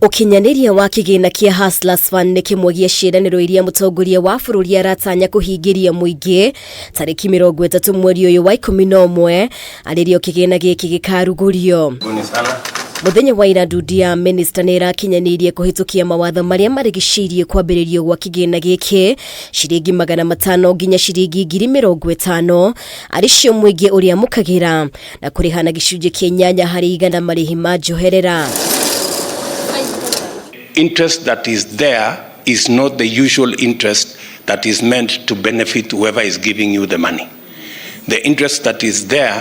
Ũkinyanĩria wa kĩgĩna kĩa Hustlers Fund nĩ kĩmwe gĩa ciĩranĩro iria mũtongoria wa bũrũri aratanya kũhingĩria mũingĩ tarĩki 30 mweri ũyũ wa 11 arĩrĩo kĩgĩna gĩkĩ gĩkarugũrio. Mũthenya wa ira ndundu ya minista nĩ ĩrakinyanĩirie kũhĩtũkia mawatho marĩa marigicĩirie kwambĩrĩrio gwa kĩgĩna gĩkĩ ciringi 500 nginya ciringi 50,000 arĩ cio mũingĩ ũrĩa mũkagĩra na kũrĩha na gĩcunjĩ kĩa 8% marĩhi ma njoherera. Interest that is there is not the usual interest that is meant to benefit whoever is giving you the money. The interest that is there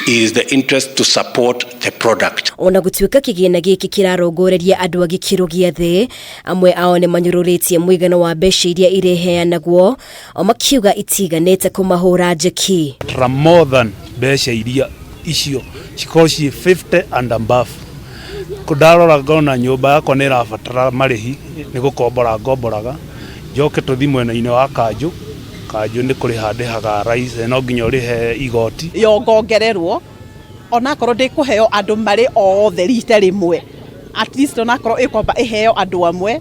is the interest to support the product. Ona gũtuĩka kĩgĩna gĩkĩ kĩrarongoreria andũ a gĩkĩro gĩa thĩ, amwe ao nĩ manyũrũrĩtie mũigana wa mbeca iria ireheanagwo, o makiuga itiganĩte kũmahũra njeki. More than mbeca iria icio cikorwo ciĩ 50 and above. Ndarora ngona nyũmba yakwa nĩ ĩrabatara marĩhi nĩ gũkombora ngomboraga, njoke tũthi mwena-inĩ wa kanjũ, kanjũ nĩ kũrĩha ndĩhaga license, no nginya ũrĩhe igoti. Yongongererwo onakorwo ndĩkũheo andũ marĩ othe rita rĩmwe, at least onakorwo ĩkwamba ĩheo andũ amwe,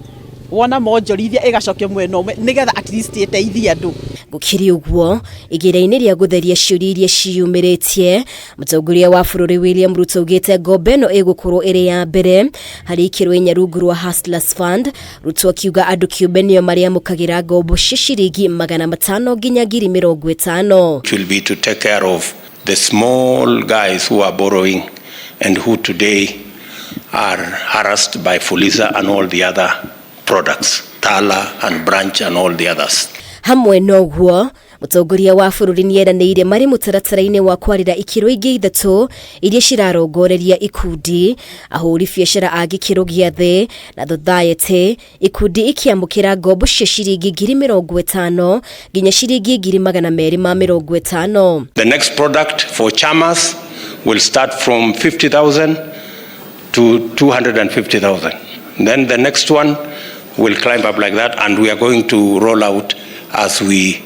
wona monjorithia ĩgacokio mwena ũmwe nĩgetha at least ĩteithie andũ. Gũkĩrĩ ũguo, igeria-inĩ rĩa gũtheria ciũria iria ciyumĩrĩtie, mũtongoria wa bũrũri William Ruto augĩte ngombo ĩno ĩgũkorwo ĩrĩ ya mbere harĩ ikĩro inya rungu rwa Hustlers Fund. Ruto akiuga andũ kĩũmbe nĩo marĩamũkagĩra ngombo cia ciringi 500 nginya 50,000. It will be to take care of the small guys who are borrowing and who today are harassed by Fuliza and all the other products, Tala and Branch and all the others. Hamwe na ũguo, mũtongoria wa bũrũri nĩeranĩire marĩ mũtaratara-inĩ wa kwarĩra ikĩro ingĩ ithatũ iria cirarongoreria ikundi, ahũri biacara a gĩkĩro gĩa thĩ na thothaĩtĩ, ikundi ikĩamũkĩra ngombo cia ciringi 50,000 nginya ciringi 250,000. The next product for chamas will start from 50,000 to 250,000. Then the next one will climb up like that, and we are going to roll out as we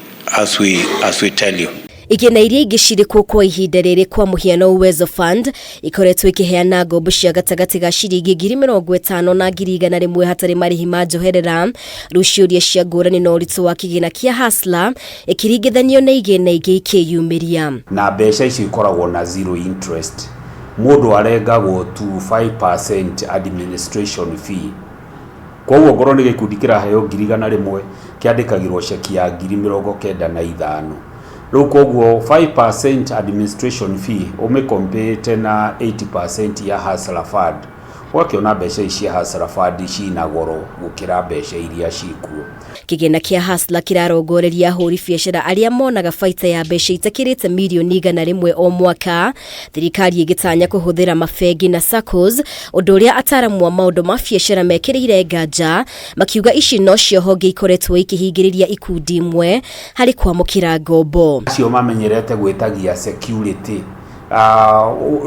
tell you. Igĩna iria ingĩ cirĩ kuo kwa ihinda rĩrĩ, kwa mũhiano Uwezo Fund, ikoretwo ikĩheana ngombo cia gatagatĩ ga ciringi 50,000 na 100,000 hatarĩ marĩhi ma njoherera. Rĩu ciũria cia ngũrani na ũritũ wa kĩgĩna kĩa Hustler ĩkĩringithanio na igĩna ingĩ ikĩyumĩria. Na mbeca icio ikoragwo na zero interest, mũndũ arengagwo tu 5% administration fee. Koguo ngorwo nĩ gĩkundi kĩraheo 100,000, kĩandĩkagĩrwo ceki ya 95,000. Rĩu koguo 5% administration fee ũmĩkompete na 80% ya Hustler Fund, ũgakĩona mbeca ici cia Hustler Fund cina goro gũkĩra mbeca iria cikuo. Kĩgĩna kĩa Hustler kĩrarongoreria ahũri biacara arĩa monaga baita ya mbeca itakĩrĩte mirioni 100 o mwaka, thirikari ĩgĩtanya kũhũthĩra mabengi na SACCOs, ũndũ ũrĩa ataramu a maũndũ ma biacara mekĩrĩire nganja, makiuga ici nocio honge ikoretwo ikĩhingĩrĩria ikundi imwe harĩ kwamũkĩra ngombo. Acio mamenyerete gwĩtagia security,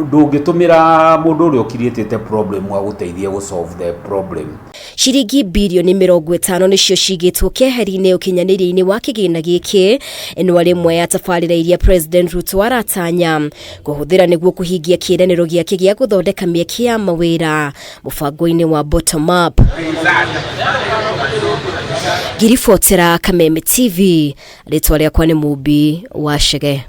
ndũngĩtũmĩra mũndũ ũrĩa ũkiriĩtĩte problem agũteithie gũ solve the problem. Ciringi birioni 50 nĩcio cigĩtwo keheri-inĩ ũkinyanĩria-inĩ wa kĩgĩna gĩkĩ. Ĩno arĩ ĩmwe ya tabarĩra iria President Ruto aratanya kũhũthĩra nĩguo kũhingia kĩĩranĩro gĩake gĩa gũthondeka mĩeke ya mawĩra mũbango-inĩ wa bottom up. Ngiribotera Kameme TV, rĩtwa rĩakwa nĩ Mumbi wa Chege.